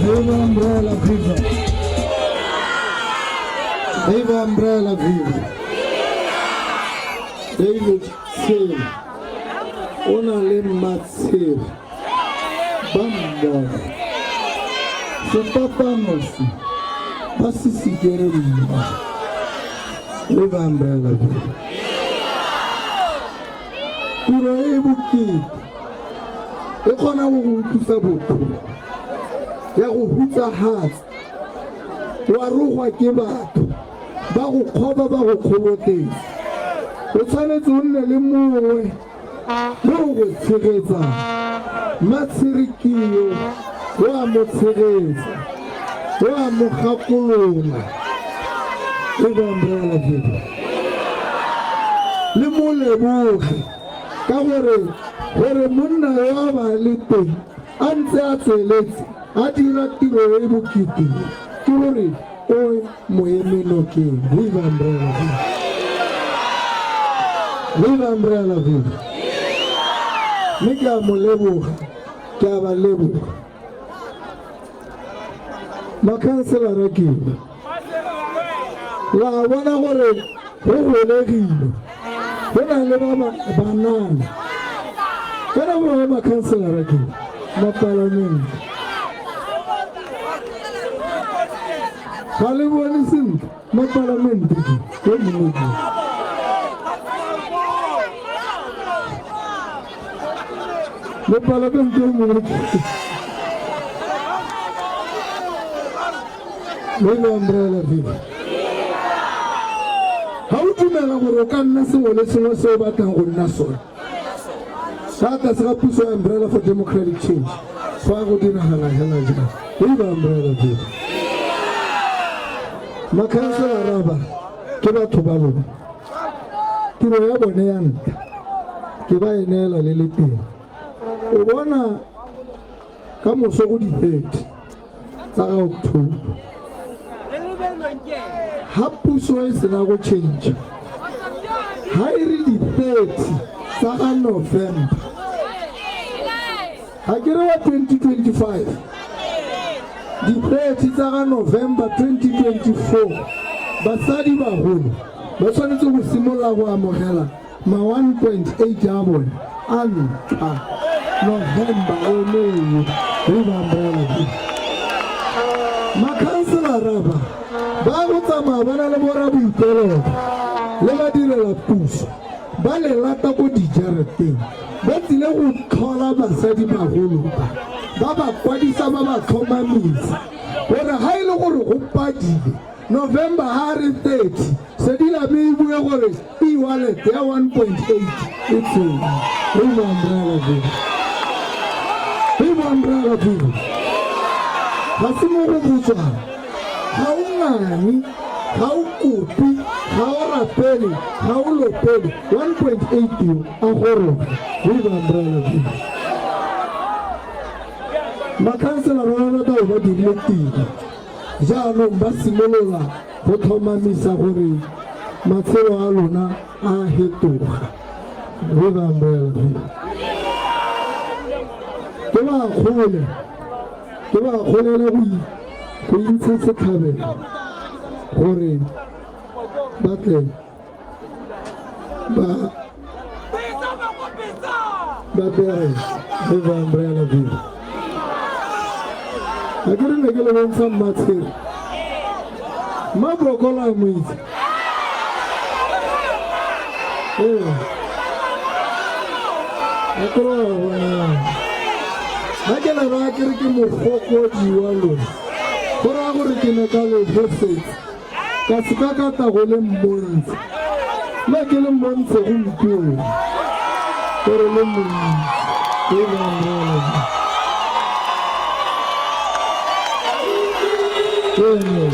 Viva Umbrella, viva! Viva Umbrella, viva! David Tshebe o na le Mmatshebe ba mmogo. Sefapano se ba se sikere mmogo. Viva Umbrella, viva! Tiro e e bokete e kgona go go utlwisa botlhoko, ya go hutsahatsa, wa rogwa ke batho, ba go kgoba, ba go kgobotletsa. O tshwanetse o nne le mongwe yo o go tshegetsang. Mmatshirikio o a mo tshegetsa, o a mo gakolola. E ba umbrella viva. Le mo leboge ka gore gore monna yo a ba le teng a ntse a tsweletse a dira tiro e bokete ke gore o mo eme nokeng. Viva Umbrella Viva. Viva Umbrella Viva. Mme ke a mo leboga, ke a ba leboga. Makhanselara ke ba. La bona gore go golegile. Go na le ba banana. Kana bo makhanselara ke mapalamente. Ga le bone sentle mapalamente ke yo mongwe ke. Mopalamente yo mongwe ke. Viva Umbrella Viva. Ga o dumela gore o ka nna sengwe le sengwe se o batlang go nna sone ka tlase ga puso ya Umbrella for Democratic Change, fa go diragala hela jang. Viva Umbrella Viva. Makhanselara ba ke batho ba lona. Tiro ya bone ya ntlha ke ba e neela le le teng. O bona ka moso go di-30 tsa ga October ha puso e sena go change, ha e re di-30 tsa ga November, ga ke re wa 2025, di-30 tsa ga November 2024, basadi bagolo ba tshwanetse go simolola go amogela ma 1.8 a bone a ntlha November oneo. Viva Umbrella Viva. Makhanselara ba ba go tsamaya ba na le bora boipelego le badirela puso ba le lata ko dijareteng, ba tsile go tlhola basadi bagolo ba ba ba kwadisa, ba ba tlhomamisa gore ga e le gore go padile November ha re 30 sedila me e bue gore e-wallet ya 1.8 e tsene. Viva Umbrella Viva. Viva Umbrella Viva. Ga se mo go botswang, ga o ngane, ga o kope, ga o rapele, ga o lopele, 1.8 yo a goroge. Viva Umbrella Viva. Makhanselara ba batao ba dirile tiro, jaanong ba simolola go tlhomamisa gore matshelo a lona a hetoga. Viva Umbrella Viva. Ke ba kgole, ke ba kgolele go intsha setlhabelo gore ba tle ba ba bereke. Viva Umbrella Viva. Ga ke re ne ke le bontsha mmatshele Mabrokola a mo itse. Ee. A kere wa bona. Ga ke le raya ke re ke mogokodi wa lona. Go raya gore ke ne ka le fosetsa. Ka se ka ka tla go le mmontsha. Nna ke le mmontshe gompieno. Gore le montsi. Viva Umbrella. Amen.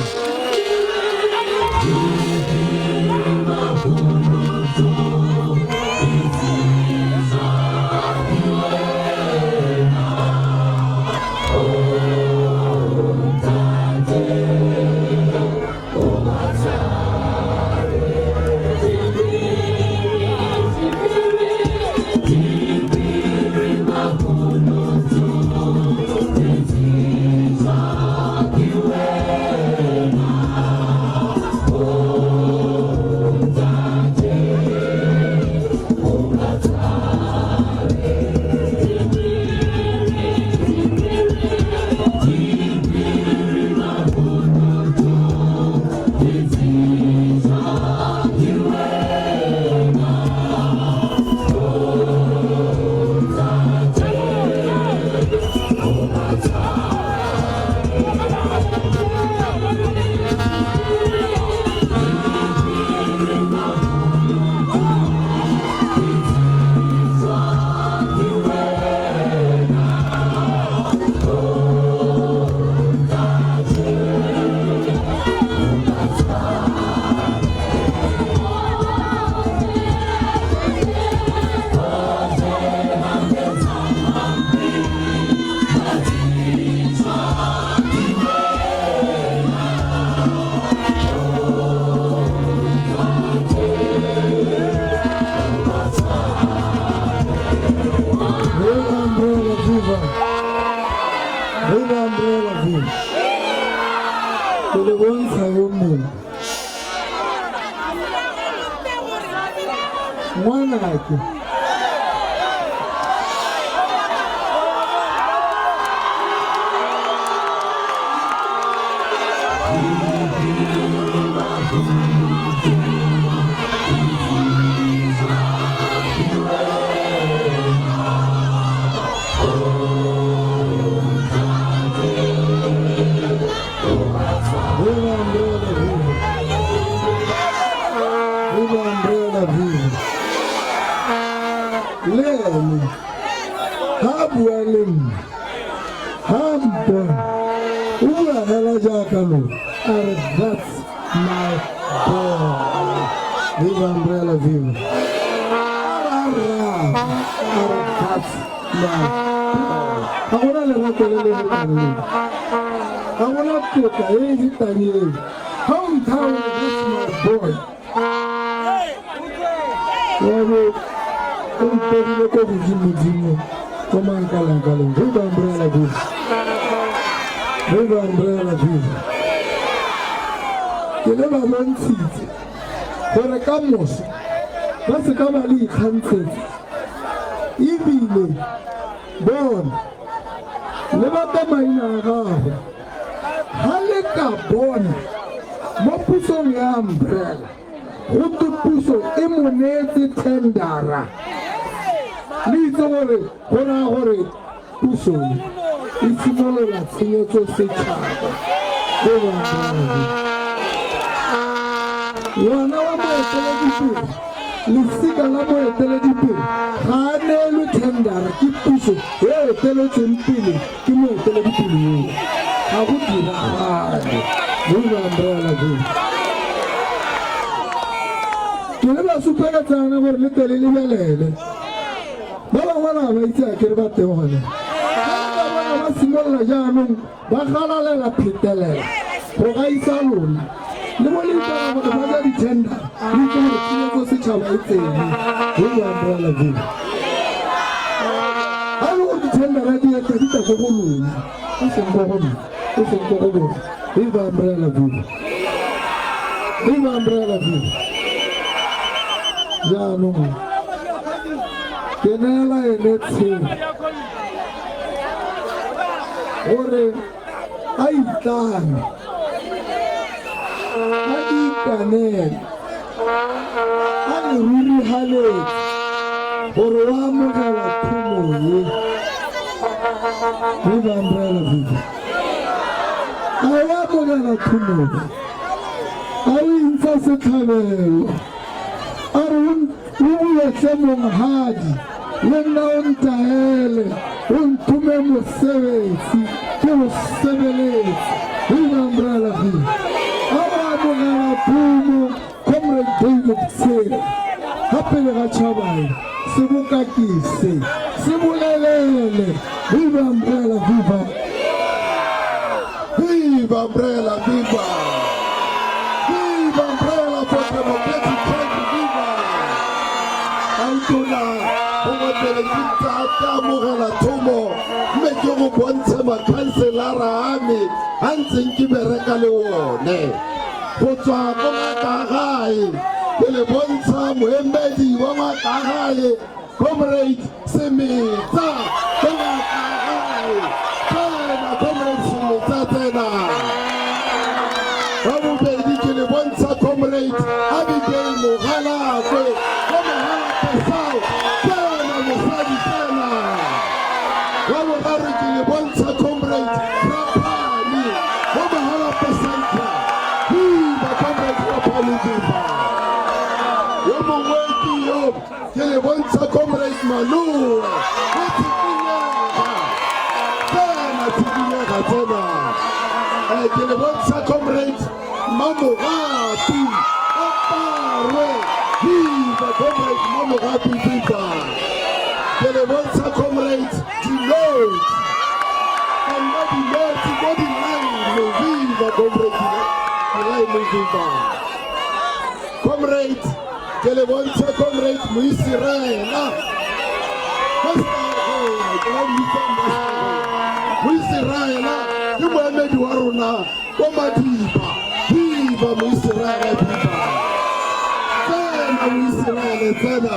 viva. Ke le bontsha yo mongwe. Ngwanake. Viva Umbrella Viva. Viva Umbrella Viva. Le ene ha a bua le nna, ha a mpona, o bua fela jaaka lona, a re that's my boy. Viva Umbrella Viva. A ra rragwe, a re that's my boy. Ga gona lerato le le fetang leo. Ga gona tlotla e e fetang eo. Ha o nthaya o re that's my boy. Wa bo o mpodile ko godimodimo ko mankalankaleng. Viva Umbrella Viva. Viva Umbrella Viva. Ke le ba bontshitse gore ka moso ba se ka ba le ikgantshetsa ebile bona le batla maina a gagwe ga le ka bona mo pusong ya Umbrella go twe puso e mo neetse tendera le itse gore go raya gore puso e simolola tshenyetso setšhaba. Viva Umbrella Viva. Ngwana wa moeteledipele, lesika la moeteledipele ga a neelwe tendera ke puso e eteletsweng pele ke moeteledipele yoo. Ga go diragale. Viva Umbrella Viva. Ke le ba supegetsana gore le tle le lebelele. Ba bangwe ba ba itse a kere ba teng gone. Ga ba bona ba simolola jaanong ba galalela phetelela go gaisa lona. Le bo le ipona gore ba ja di-tender, le itse gore tshenyetso setšhaba e tsene. Viva Umbrella Viva. Ga e le gore di-tendera di etla di tla ko go lona, e seng ko go nna, e seng ko go bona. Viva Umbrella Viva. Viva Umbrella Viva. Jaanong ke neela ene tshelo gore a itlame, a ikanele, a le rurihaletse gore o amogela thomo ye. Viva Umbrella Viva. A o amogela thomo ye? A o intsha setlhabelo? A re o buetle monghadi, le nna o ntaele, o nthome mosebetsi, ke o sebeletse. Viva Umbrella Viva. A o amogela thomo, Comrade David Tshere, ga pele ga tšhabae, seboka ke se, se bolelele. Viva Umbrella Viva. Viva Umbrella Viva. Viva Umbrella for Democratic Change Viva. Autona gongwe pele ke ke amogela thomo mme ke go bontshe makhanselara a me a ntseng ke bereka le one go tswa ko Ngakagae. Ke le bontsha moemedi wa Ngakagae, Comrade Semetsa ko Ngakagae. Tsena Comrade Semetsa, tsena. Wa bobedi ke le bontsha Comrade Abigail Mogalakwe ko Mogalakwena South. Tsena mosadi, tsena. Wa boraro ke le bontsha Comrade Rapani wa Mahalapye Central. Viva Comrade Rapani, viva. Yo mongwe ke yo, ke le bontsha Comrade Maloe wa Tshikinyega. Tsena Tshikinyega, tsena. Ke le bontsha Comrade Mamogapi Oparwe. Viva Comrade Mamogapi, viva. Ke le bontsha Comrade Dinotsi, nna Dinotsi ko Dilaimo. Viva Comrade Dilaimo, viva. Comrade, ke le bontsha Comrade Moisiraela Moisiraela. Ke moemedi wa rona ko Madiba. Viva Moiseraele, viva! Tsena Moiseraele, tsena!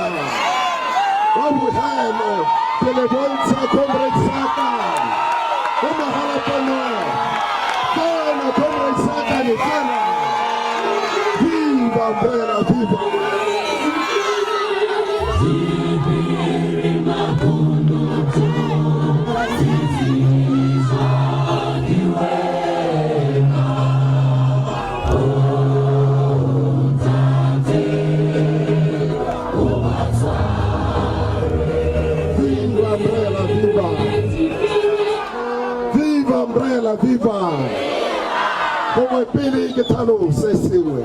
Wa bogelo, ke le bontsha Comrade Satane. Ko Mogalakwena. Tsena Comrade Satane, tsena! Viva Umbrella, viva! Viva Umbrella, viva! Viva Umbrella, viva! Gongwe pele ke tlhalose sengwe.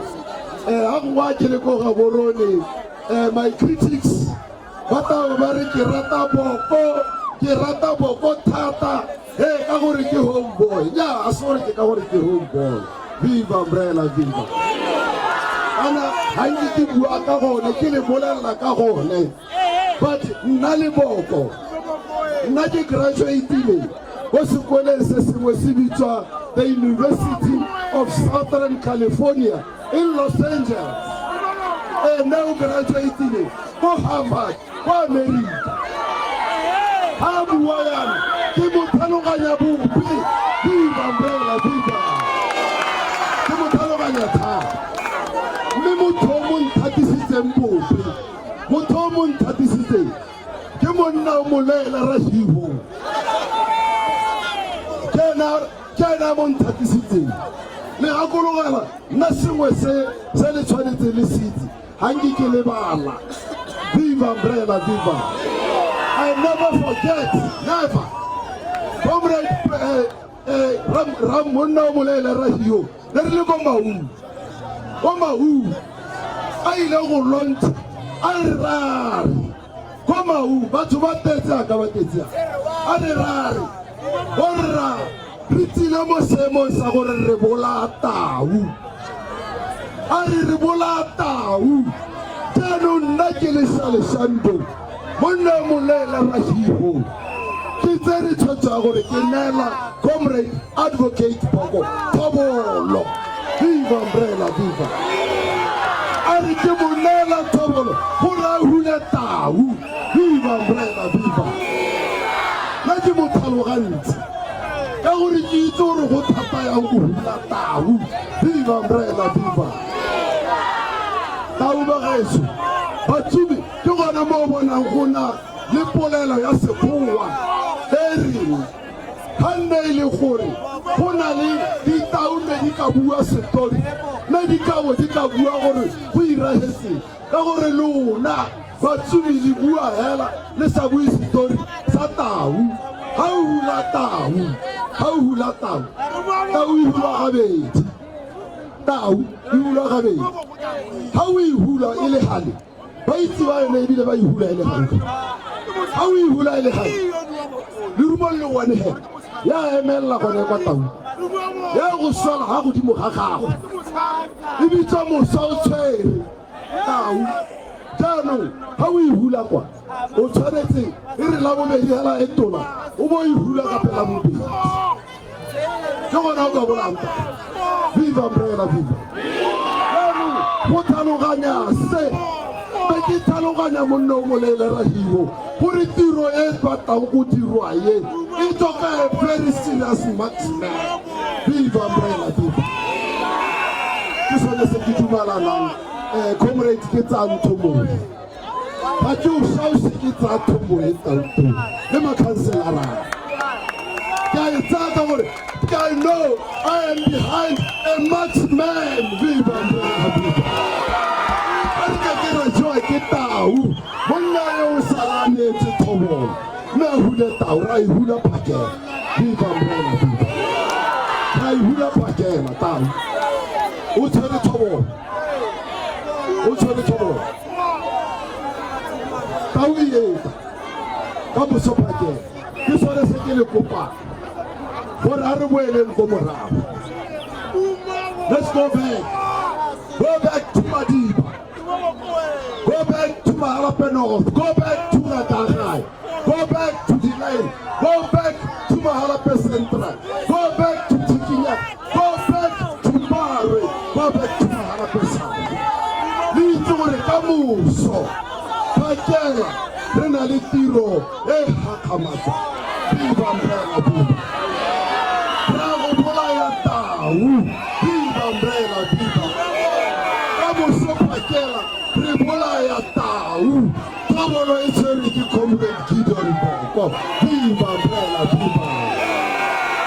Ga gongwe ke le ko Gaborone, my critics ba tla ba re ke rata Boko, ke rata Boko thata, he ka gore ke homeboy. Nya, a se gore ke ka gore ke homeboy. Viva Umbrella, viva! Kana ga nke ke bua ka gone, ke le bolelela ka gone. But nna le Boko, nna ke graduatile ko sekoleng se sengwe se bitswa the University of Southern California in Los Angeles. Ene o graduatile ko Harvard ko America. Ha bua yana ke mo tlhaloganya bope. Viva Umbrella, viva! Ke mo tlhaloganya thata. Mme motho o mo nthatisitseng bope, motho o mo nthatisitseng ke monna o moleele Rahiho. Ke ena mo nthatisitseng. Le gakologela nna sengwe se se le tshwanetse le se itse, ga nke ke lebala. Viva Umbrella, viva! I never forget, never. Comrade monna o moleele Rahio, ne re le ko Maun, ko Maun a ile go launch a re rare ko Maun, batho ba tetse aka ba tetse a re rare borra re tsile mo seemong sa gore re bolaya tau, a re re bolaya tau. Jaanong nna ke le Saleshando, monna o moleele Rahiho, ke tsere tshwetso ya gore ke neela Comrade Advocate Boko thobolo. Viva Umbrella, viva! A re ke mo neela thobolo gore a hule tau. Viva Umbrella, viva! Nna ke mo tlhalogantse ka gore ke itse gore go thata yang go hula tau. Viva Umbrella, viva! Tau ba gaetsho batsomi, ke gona mo o bonang go na le polelo ya Sekgowa e reng ga nne e le gore go na le ditau ne di ka bua setori, ne di ka bo di ka bua gore go iragetseng, ka gore lona batsomi le bua hela le sa bue setori sa tau. Ha o hula tau, ha o hula tau, tau e hulwa gabedi. Tau e hulwa gabedi. Ha o e hula e le gale, ba itse ba yone ebile ba e hula e le gaufi. Ha o e hula e le gale, lerumo le one he ya emelela gone kwa tau ya go swela ga godimo ga gago, e bitswa mosa o tshwere tau. Jaanong ga o e hula kwa, o tshwanetse e re la bobedi hela e tona o bo e hula gape la bobedi, ke gona o ka bolang tau. Viva Umbrella, viva! Jaanong go tlhaloganya se be ke tlhaloganya monna o moleele Rahiho gore tiro e batlang go dirwa ye e tlhoka a very serious marksman. Viva Umbrella, viva! Ke sone se ke dumalanang, comrade, ke tsaya ntho mongwe ga ke o shause, ke tsaya thomo e tautong le makhanselara ke a e tsaya ka gore I know I am behind a marksman. Viva Umbrella, viva! A re ka ke ra jewa ke tau, monna yo o sala a neetse thobolo mme a hule tau, ra e hula phakela. Viva Umbrella, viva! Ra e hula phakela tau. O tshwere thobolo, o tshwere thobolo, tau e eta ka moso phakela. Ke sone se ke le kopang gore a re boeleng ko morago. Let's go back, go back to Madiba, go back to Mahalapye North, go back to Ratagai, go back to the line, go back to Mahalapye Central, go back to moso phakela re na le tiro e gakgamatsang. Viva Umbrella Viva! Ra go bolaya tau. Viva Umbrella Viva! Ka moso phakela re bolaya tau. Tlhabolo e tshwerwe ke Comrade Gideon Boko. Viva Umbrella Viva!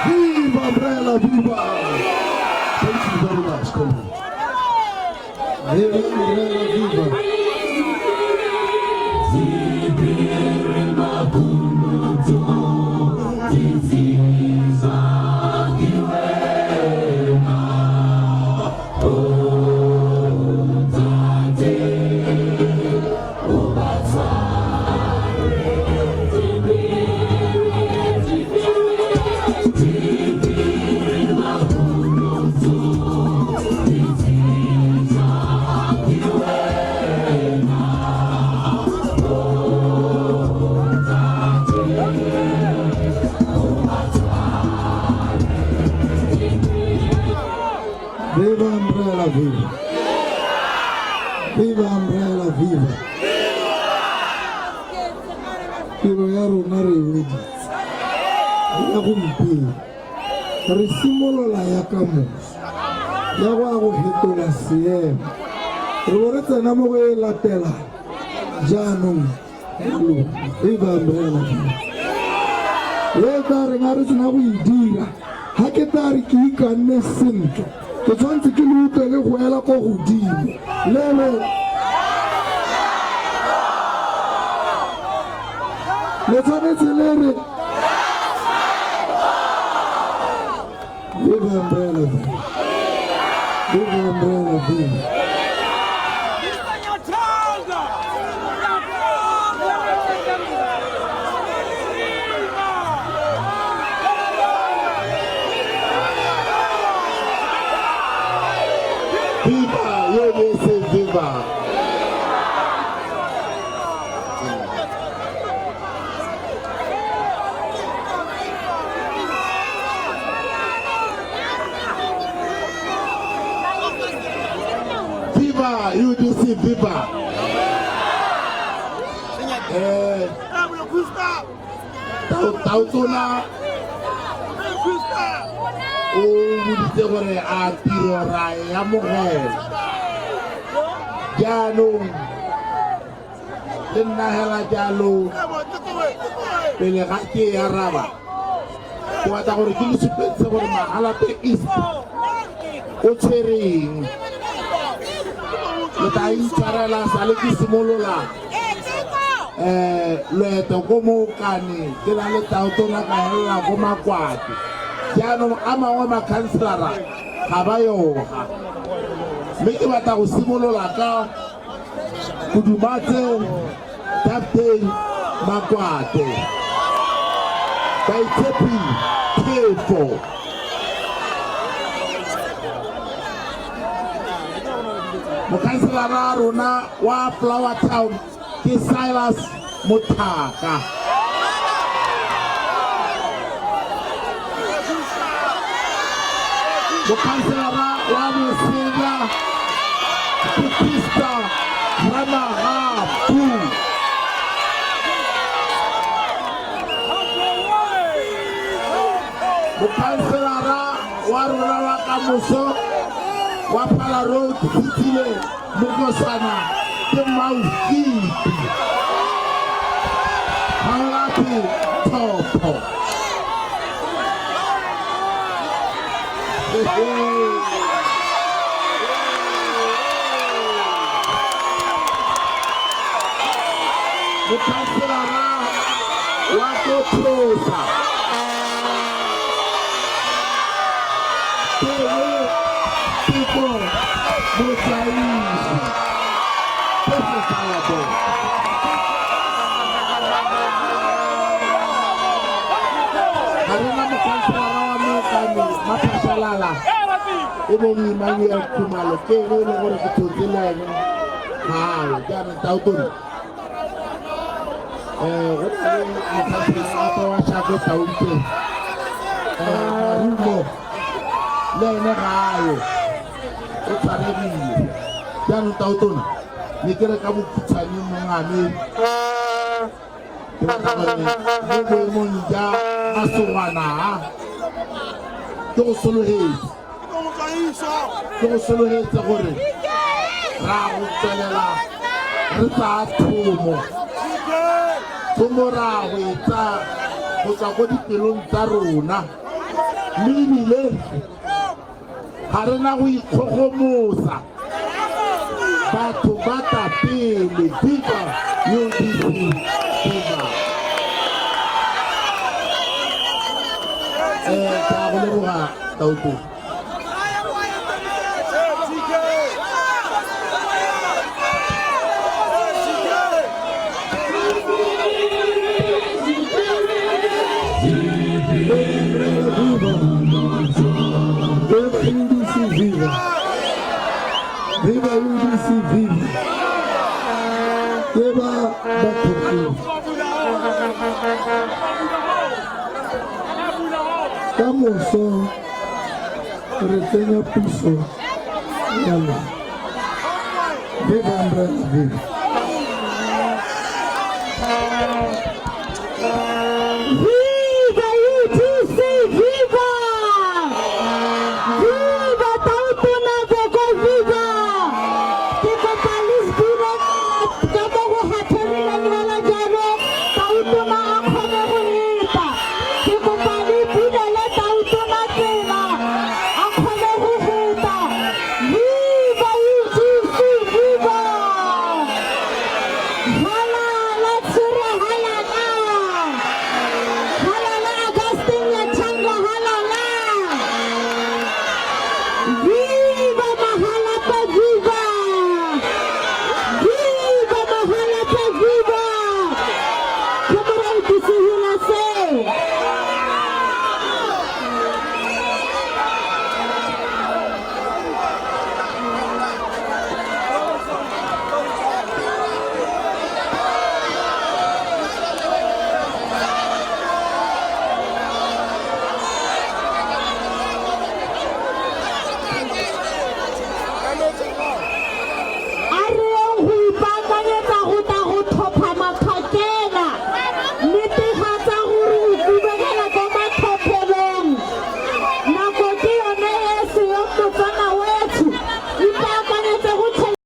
Viva Umbrella Viva! Thank you very much, comrade. Viva Umbrella Viva! Viva Umbrella Viva! Viva Umbrella Viva! Tiro ya rona re e weditse ya gompieno, re simolola ya ka moso ya go ya go fetola seemo, re bo re tsena mo go e latelang jaanong ya lona. Viva Umbrella Viva! E tla reng a re sena go e dira, ga ke tla re ke ikanne sentle, ke tshwanetse ke le utlwe le go ela ko godimo le le le tshwanetse le re Viva Umbrella Viva! Viva Umbrella Viva! Viva UDC Viva! Viva UDC Viva! Tautona o boditse gore a tiro ra e amogela. Jaanong le nna hela jalo, pele ga ke e araba, ke batla gore ke le supetse gore Mahalapye East o tshwereng. Le tla intshwarela sa le ke simolola loeto ko Mookane, ke na le tautona ka helela ko Makwate. Jaanong a mangwe makhanselara ga ba yoga, mme ke batla go simolola ka Kudumatse Captain Makwate Baitshepi Phefo. Mokhanselara rona wa Flower Town ke Silas Mothaka. Mokhanselara wa Mosega ke Krista Ramagapu. Mokhanselara wa rona wa kamoso wa Phala Road Sitsile Mokosana ke Maufipi Gaolapi Thopho. Mokhanselara wa Kotlosa Pele Teko Motlaisi Pefo. Ga rena mokhanselara wa Mookane Maphashalala e bong Emmanuel Khumalo, ke ene e le gore ke thotse le ene gae. Jaanong tautona go na le mokhanselara wa Shako Taunte Marumo, le ene gae o tshwaregile. Jaanong tautona Ne ke re ka bokhutshwane mongame ke batla gore mo boemong ja masogwana a ke go sologetse ke go sologetse gore ra go tswelela re tsaya thomo thomo ra go e tsaya go tswa ko dipelong tsa rona mme ebile ga re na go ikgogomosa batho ba tla pele viva UDC viva eh ke a go leboga tauto. Viva UDC viva! Viva UDC viva! Ke ba bakgething. Ka moso re tsenya puso ya lona. Viva Umbrella viva!